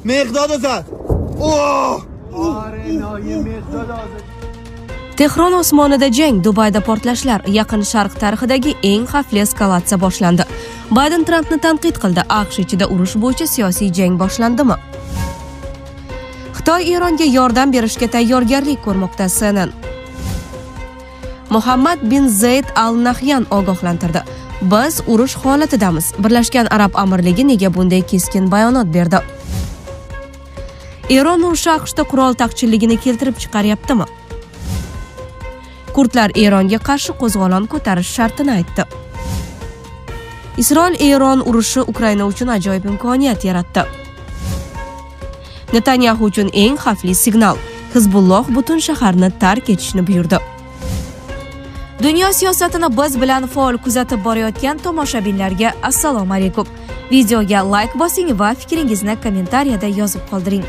مقداد زد. اوه آره ناحیه مقداد آزاد. Tehron osmonida jang, Dubayda portlashlar, Yaqin Sharq tarixidagi eng xavfli eskalatsiya boshlandi. Bayden Trampni tanqid qildi. AQSh ichida urush bo'yicha siyosiy jang boshlandimi? Xitoy Eronga yordam berishga tayyorgarlik ko'rmoqda, CNN. Muhammad bin Zayd Al Nahyan ogohlantirdi. Biz urush holatidamiz. Birlashgan Arab Amirligi nega bunday keskin bayonot berdi? Eron urushi AQShda qurol taqchilligini keltirib chiqaryaptimi? Kurdlar Eronga qarshi qo'zg'olon ko'tarish shartini aytdi. Isroil-Eron urushi Ukraina uchun ajoyib imkoniyat yaratdi. Netanyaxu uchun eng xavfli signal. Hizbulloh butun shaharni tark etishni buyurdi. Dunyo siyosatini biz bilan faol kuzatib borayotgan tomoshabinlarga assalomu alaykum. Videoga like bosing va fikringizni kommentariyada yozib qoldiring.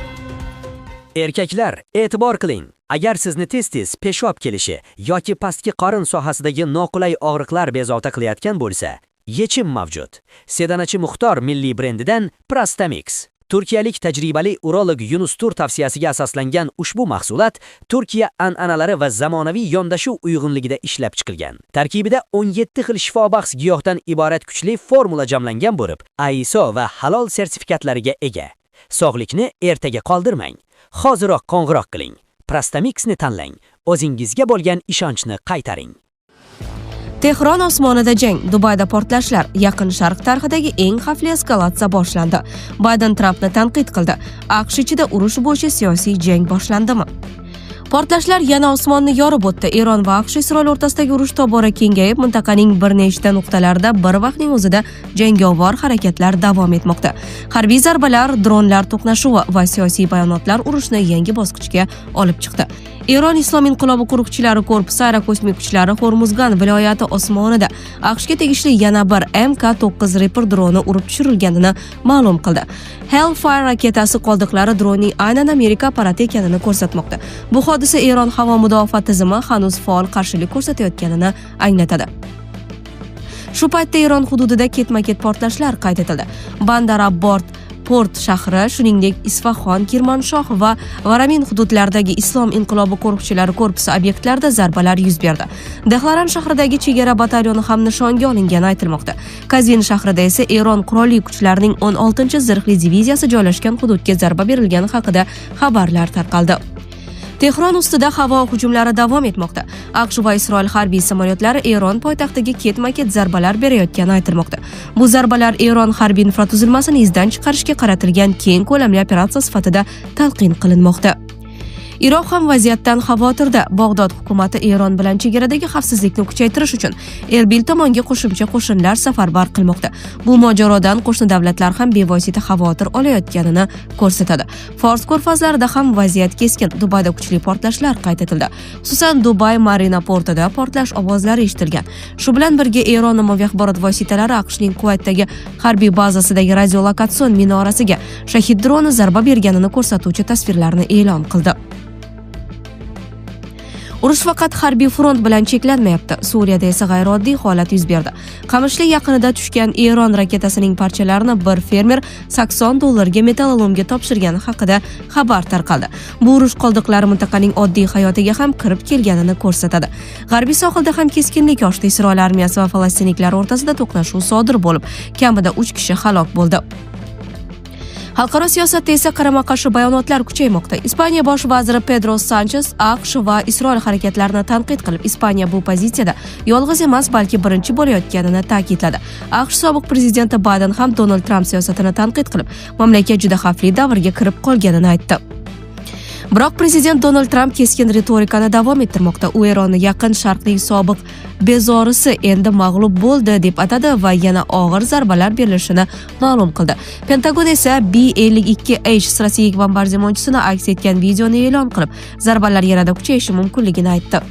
Erkaklar, e'tibor qiling. Agar sizni tez-tez peshob kelishi yoki pastki qorin sohasidagi noqulay og'riqlar bezovta qilayotgan bo'lsa, yechim mavjud. Sedanachi Muxtor milliy brendidan Prostamix. Turkiyalik tajribali urolog Yunus Tur tavsiyasiga asoslangan ushbu mahsulot Turkiya an'analari va zamonaviy yondashuv uyg'unligida ishlab chiqilgan. Tarkibida 17 xil shifobaxsh giyohdan iborat kuchli formula jamlangan bo'lib, ISO va halol sertifikatlariga ega. Sog'likni ertaga qoldirmang. Hoziroq qo'ng'iroq qiling. Prostamixni tanlang. O'zingizga bo'lgan ishonchni qaytaring. Tehron osmonida jang, Dubayda portlashlar, Yaqin Sharq tarixidagi eng xavfli eskalatsiya boshlandi. Bayden Trampni tanqid qildi. AQSh ichida urush bo'yicha siyosiy jang boshlandimi? Portlashlar yana osmonni yorib o'tdi. Eron va AQSh Isroil o'rtasidagi urush tobora kengayib, mintaqaning bir nechta nuqtalarida bir vaqtning o'zida jangovar harakatlar davom etmoqda. Harbiy zarbalar, dronlar to'qnashuvi va siyosiy bayonotlar urushni yangi bosqichga olib chiqdi. Eron Islom inqilobi qo'riqchilari korpusi aerokosmik kuchlari Hormuzgan viloyati osmonida AQShga tegishli yana bir MK-9 Reaper droni urib tushirilganini ma'lum qildi. Hellfire raketasi qoldiqlari dronning aynan Amerika apparati ekanini ko'rsatmoqda. Bu hodisa Eron havo mudofaa tizimi hanuz faol qarshilik ko'rsatayotganini anglatadi. Shu paytda Eron hududida ketma-ket portlashlar qayd etildi. Bandar Abbort Port shahri, shuningdek Isfaxon, Kirmanshoh va Varamin hududlaridagi Islom inqilobi qo'riqchilari korpusi obyektlarida zarbalar yuz berdi. Dehlaran shahridagi chegara batalyoni ham nishonga olingani aytilmoqda. Kazvin shahrida esa Eron qurolli kuchlarining 16-zirhli diviziyasi joylashgan hududga zarba berilgani haqida xabarlar tarqaldi. Tehron ustida havo hujumlari davom etmoqda. AQSh va Isroil harbiy samolyotlari Eron poytaxtiga ketma-ket zarbalar berayotgani aytilmoqda. Bu zarbalar Eron harbiy infratuzilmasini izdan chiqarishga qaratilgan keng ko'lamli operatsiya sifatida talqin qilinmoqda. Iroq ham vaziyatdan xavotirda. Bag'dod hukumati Eron bilan chegaradagi xavfsizlikni kuchaytirish uchun Erbil tomonga qo'shimcha qo'shinlar safarbar qilmoqda. Bu mojarodan qo'shni davlatlar ham bevosita xavotir olayotganini ko'rsatadi. Fors ko'rfazlarida ham vaziyat keskin. Dubayda kuchli portlashlar qayd etildi. Xususan, Dubay Marina portida portlash ovozlari eshitilgan. Shu bilan birga Eron ommaviy axborot vositalari AQShning Kuvaytdagi harbiy bazasidagi radiolokatsion minorasiga Shahid droni zarba berganini ko'rsatuvchi tasvirlarni e'lon qildi. Urush faqat harbiy front bilan cheklanmayapti. Suriyada esa g'ayrioddiy holat yuz berdi. Qamishli yaqinida tushgan Eron raketasining parchalarini bir fermer $80 metallolomga topshirgani haqida xabar tarqaldi. Bu urush qoldiqlari mintaqaning oddiy hayotiga ham kirib kelganini ko'rsatadi. G'arbiy sohilda ham keskinlik oshdi. Isroil armiyasi va falastinliklar o'rtasida to'qnashuv sodir bo'lib, kamida 3 kishi halok bo'ldi. Xalqaro siyosatda esa qarama-qarshi bayonotlar kuchaymoqda. Ispaniya bosh vaziri Pedro Sanchez AQSh va Isroil harakatlarini tanqid qilib, Ispaniya bu pozitsiyada yolg'iz emas, balki birinchi bo'layotganini ta'kidladi. AQSh sobiq prezidenti Bayden ham Donald Tramp siyosatini tanqid qilib, mamlakat juda xavfli davrga kirib qolganini aytdi. Biroq prezident Donald Tramp keskin ritorikani davom ettirmoqda. U Eronni Yaqin Sharqning sobiq bezorisi endi mag'lub bo'ldi deb atadi va yana og'ir zarbalar berilishini ma'lum qildi. Pentagon esa B-52H strategik bombardimonchisini aks etgan videoni e'lon qilib, zarbalar yanada kuchayishi mumkinligini aytdi.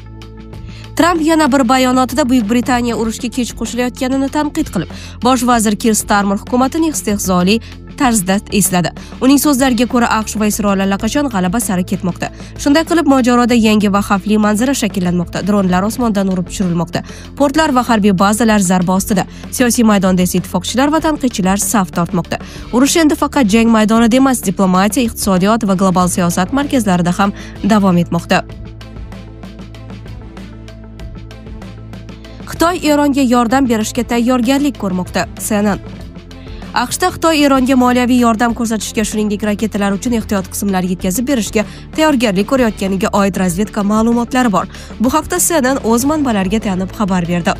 Tramp yana bir bayonotida Buyuk Britaniya urushga kech qo'shilayotganini tanqid qilib, bosh vazir Kir Starmer hukumatining istehzoli tarzda esladi. Uning so'zlariga ko'ra, AQSh va Isroil allaqachon g'alaba sari ketmoqda. Shunday qilib, mojaroda yangi va xavfli manzara shakllanmoqda. Dronlar osmondan urib tushirilmoqda. Portlar va harbiy bazalar zarba ostida. Siyosiy maydonda esa ittifoqchilar va tanqidchilar saf tortmoqda. Urush endi faqat jang maydonida emas, diplomatiya, iqtisodiyot va global siyosat markazlarida ham davom etmoqda. Xitoy Eronga yordam berishga tayyorgarlik ko'rmoqda. CNN. AQShda Xitoy Eronga moliyaviy yordam ko'rsatishga, shuningdek raketalar uchun ehtiyot qismlar yetkazib berishga tayyorgarlik ko'rayotganiga oid razvedka ma'lumotlari bor. Bu haqda CNN o'z manbalariga tayanib xabar berdi.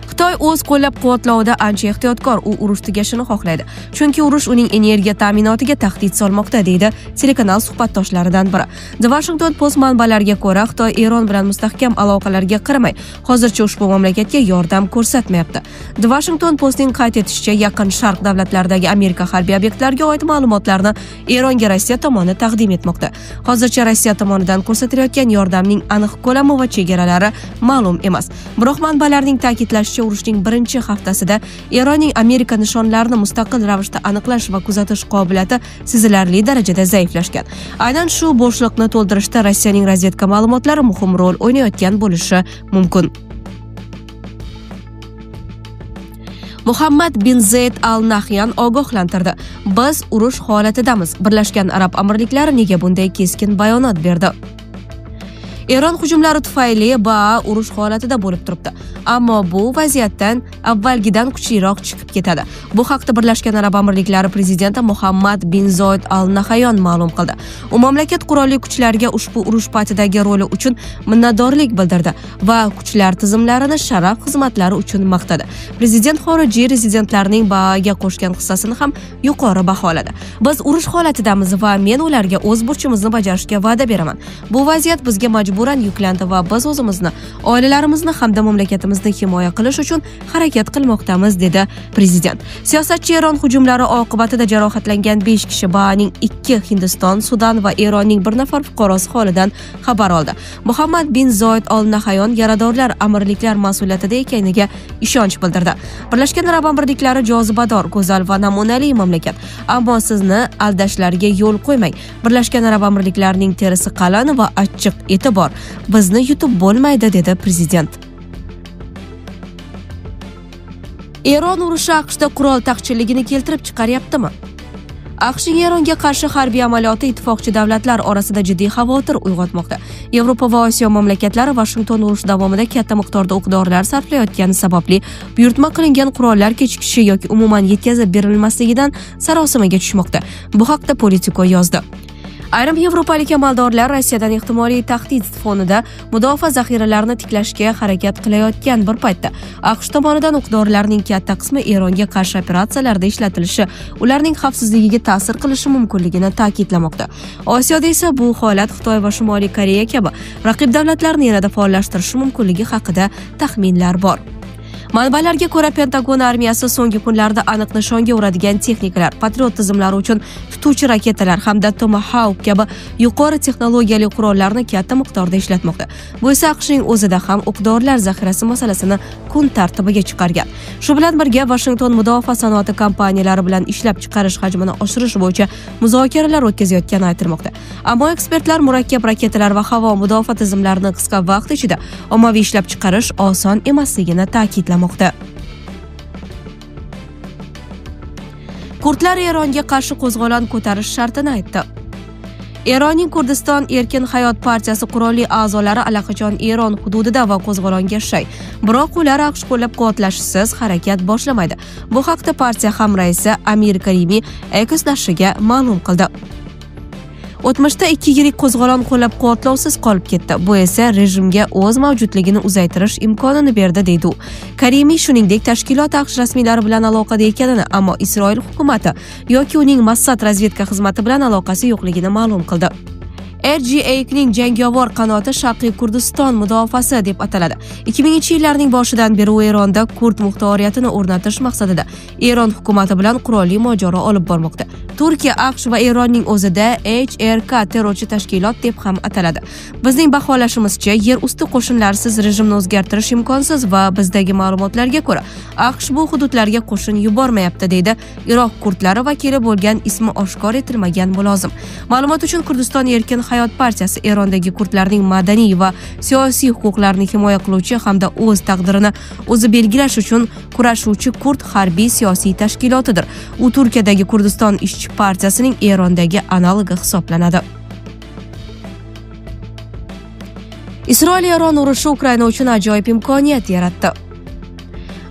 Xitoy o'z qo'llab-quvvatlovida ancha ehtiyotkor, u urush tugashini xohlaydi. Chunki urush uning energiya ta'minotiga tahdid solmoqda, deydi telekanal suhbatdoshlaridan biri. The Washington Post manbalariga ko'ra, Xitoy Eron bilan mustahkam aloqalarga qaramay, hozircha ushbu mamlakatga yordam ko'rsatmayapti. The Washington Postning qayd etishicha, Yaqin Sharq davlatlaridagi Amerika harbiy obyektlariga oid ma'lumotlarni Eronga Rossiya tomoni taqdim etmoqda. Hozircha Rossiya tomonidan ko'rsatilayotgan yordamning aniq ko'lami va chegaralari ma'lum emas. Biroq manbalarning ta'kidlashicha, urushning birinchi haftasida Eronning Amerika nishonlarini mustaqil ravishda aniqlash va kuzatish qobiliyati sezilarli darajada zaiflashgan. Aynan shu bo'shliqni to'ldirishda Rossiyaning razvedka ma'lumotlari muhim rol o'ynayotgan bo'lishi mumkin. Muhammad bin Zayd Al Nahyan ogohlantirdi. Biz urush holatidamiz. Birlashgan Arab Amirliklari nega bunday keskin bayonot berdi? Eron hujumlari tufayli BAA urush holatida bo'lib turibdi. Ammo bu vaziyatdan avvalgidan kuchliroq chiqib ketadi. Bu haqda Birlashgan Arab Amirliklari prezidenti Muhammad bin Zoid Al Nahyan ma'lum qildi. U mamlakat qurolli kuchlariga ushbu urush paytidagi roli uchun minnatdorlik bildirdi va kuchlar tizimlarini sharaf xizmatlari uchun maqtadi. Prezident xorijiy rezidentlarning BAAga qo'shgan hissasini ham yuqori baholadi. Biz urush holatidamiz va men ularga o'z burchimizni bajarishga va'da beraman. Bu vaziyat bizga majburan yuklandi va biz o'zimizni, oilalarimizni hamda mamlakatimizni himoya qilish uchun harakat qilmoqdamiz, dedi prezident. Siyosatchi Eron hujumlari oqibatida jarohatlangan 5 kishi, BAAning 2 Hindiston, Sudan va Eronning bir nafar fuqarosi holidan xabar oldi. Muhammad bin Zoid Al Nahyan yaradorlar amirliklar mas'uliyatida ekaniga ishonch bildirdi. Birlashgan Arab Amirliklari jozibador, go'zal va namunali mamlakat. Ammo sizni aldashlarga yo'l qo'ymang. Birlashgan Arab Amirliklarining terisi qalin va achchiq eti bor. Bizni yutib bo'lmaydi, dedi prezident. Eron urushi AQShda qurol taqchilligini keltirib chiqaryaptimi? AQShning Eronga qarshi harbiy amaliyoti ittifoqchi davlatlar orasida jiddiy xavotir uyg'otmoqda. Yevropa va Osiyo mamlakatlari Vashington urush davomida katta miqdorda o'q-dorilar sarflayotgani sababli buyurtma qilingan qurollar kechikishi yoki umuman yetkazib berilmasligidan sarosimaga tushmoqda. Bu haqda Politico yozdi. Ayrim yevropalik amaldorlar Rossiyadan ehtimoliy tahdid fonida mudofaa zaxiralarini tiklashga harakat qilayotgan bir paytda AQSh tomonidan o'q-dorilarning katta qismi Eronga qarshi operatsiyalarda ishlatilishi ularning xavfsizligiga ta'sir qilishi mumkinligini ta'kidlamoqda. Osiyoda esa bu holat Xitoy va Shimoliy Koreya kabi raqib davlatlarni yanada faollashtirishi mumkinligi haqida taxminlar bor. Manbalarga ko'ra, Pentagon armiyasi so'nggi kunlarda aniq nishonga uradigan texnikalar, Patriot tizimlari uchun tutuvchi raketalar hamda Tomahawk kabi yuqori texnologiyali qurollarni katta miqdorda ishlatmoqda. Bu esa AQShning o'zida ham o'q-dorilar zaxirasi masalasini kun tartibiga chiqargan. Shu bilan birga Vashington mudofaa sanoati kompaniyalari bilan ishlab chiqarish hajmini oshirish bo'yicha muzokaralar o'tkazayotgani aytilmoqda. Ammo ekspertlar murakkab raketalar va havo mudofaa tizimlarini qisqa vaqt ichida ommaviy ishlab chiqarish oson emasligini ta'kidlamoqda. Kurdlar Eronga qarshi qo'zg'olon ko'tarish shartini aytdi. Eronning Kurdiston Erkin Hayot partiyasi qurolli a'zolari allaqachon Eron hududida va qo'zg'olonga shay. Biroq ular AQSh qo'llab-quvvatlashisiz harakat boshlamaydi. Bu haqda partiya hamraisi Amir Karimi X nashriga ma'lum qildi. O'tmishda ikki yirik qo'zg'olon qo'llab-quvvatlovsiz qolib ketdi. Bu esa rejimga o'z mavjudligini uzaytirish imkonini berdi, deydi u. Karimi shuningdek tashkilot AQSh rasmiylari bilan aloqada ekanini, ammo Isroil hukumati yoki uning Mossad razvedka xizmati bilan aloqasi yo'qligini ma'lum qildi. RGAKning jangovar qanoti Sharqiy Kurdiston mudofaasi deb ataladi. 2000-yillarning boshidan beri u Eronda kurd muxtoriyatini o'rnatish maqsadida Eron hukumati bilan qurolli mojaro olib bormoqda. Turkiya, AQSh va Eronning o'zida HRK terrorchi tashkilot deb ham ataladi. Bizning baholashimizcha, yer usti qo'shinlarsiz rejimni o'zgartirish imkonsiz va bizdagi ma'lumotlarga ko'ra, AQSh bu hududlarga qo'shin yubormayapti, deydi Iroq kurdlari vakili bo'lgan ismi oshkor etilmagan mulozim. Ma'lumot uchun, Kurdiston Erkin Hayot partiyasi Erondagi kurdlarning madaniy va siyosiy huquqlarini himoya qiluvchi hamda o'z taqdirini o'zi belgilash uchun kurashuvchi kurd harbiy siyosiy tashkilotidir. U Turkiyadagi Kurdiston ishchi partiyasining Erondagi analogi hisoblanadi. Isroil-Eron urushi Ukraina uchun ajoyib imkoniyat yaratdi.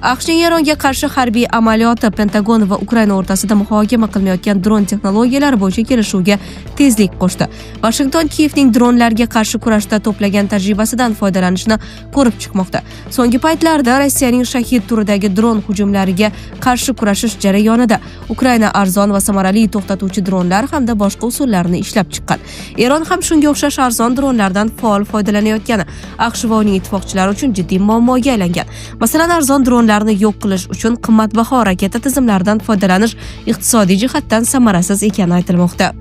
AQShning Eronga qarshi harbiy amaliyoti Pentagon va Ukraina o'rtasida muhokama qilinayotgan dron texnologiyalari bo'yicha kelishuvga tezlik qo'shdi. Vashington Kiyevning dronlarga qarshi kurashda to'plagan tajribasidan foydalanishni ko'rib chiqmoqda. So'nggi paytlarda Rossiyaning Shahid turidagi dron hujumlariga qarshi kurashish jarayonida Ukraina arzon va samarali to'xtatuvchi dronlar hamda boshqa usullarni ishlab chiqqan. Eron ham shunga o'xshash arzon dronlardan faol foydalanayotgani AQSh va uning ittifoqchilari uchun jiddiy muammoga aylangan. Masalan, arzon dronlar yo'q qilish uchun qimmatbaho raketa tizimlaridan foydalanish iqtisodiy jihatdan samarasiz ekani aytilmoqda.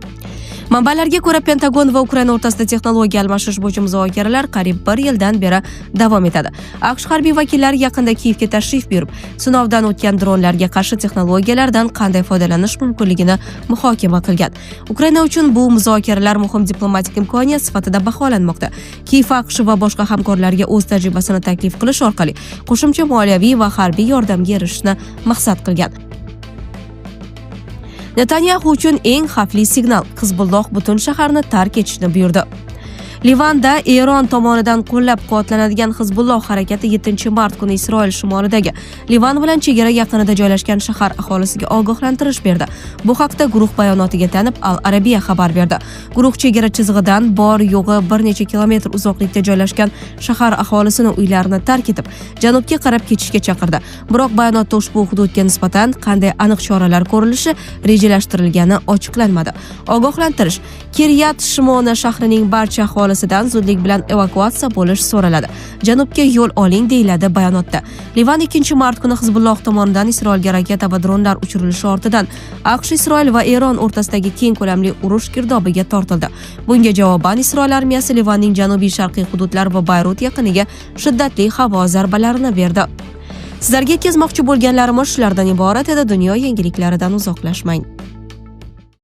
Manbalarga ko'ra, Pentagon va Ukraina o'rtasida texnologiya almashish bo'yicha muzokaralar qariyb bir yildan beri davom etadi. AQSh harbiy vakillari yaqinda Kiyevga tashrif buyurib, sinovdan o'tgan dronlarga qarshi texnologiyalardan qanday foydalanish mumkinligini muhokama qilgan. Ukraina uchun bu muzokaralar muhim diplomatik imkoniyat sifatida baholanmoqda. Kiyev AQSh va boshqa hamkorlarga o'z tajribasini taklif qilish orqali qo'shimcha moliyaviy va harbiy yordamga erishishni maqsad qilgan. Netanyaxu uchun eng xavfli signal: Hizbulloh butun shaharni tark etishni buyurdi. Livanda Eron tomonidan qo'llab-quvvatlanadigan Hizbulloh harakati 7-mart kuni Isroil shimolidagi Livan bilan chegara yaqinida joylashgan shahar aholisiga ogohlantirish berdi. Bu haqda guruh bayonotiga tanib Al Arabiya xabar berdi. Guruh chegara chizig'idan bor yo'g'i bir necha kilometr uzoqlikda joylashgan shahar aholisini uylarini tark etib, janubga qarab ketishga chaqirdi. Biroq bayonotda ushbu hududga nisbatan qanday aniq choralar ko'rilishi rejalashtirilgani ochiqlanmadi. Ogohlantirish Kiryat Shimona shahrining barcha aholisidan zudlik bilan evakuatsiya bo'lish so'raladi. Janubga yo'l oling, deyiladi bayonotda. Livan 2-mart kuni Hizbulloh tomonidan Isroilga raketa va dronlar uchirilishi ortidan AQSh, Isroil va Eron o'rtasidagi keng ko'lamli urush girdobiga tortildi. Bunga javoban Isroil armiyasi Livanning janubiy-sharqiy hududlari va Bayrut yaqiniga shiddatli havo zarbalarini berdi. Sizlarga yetkazmoqchi bo'lganlarimiz shulardan iborat edi. Dunyo yangiliklaridan uzoqlashmang.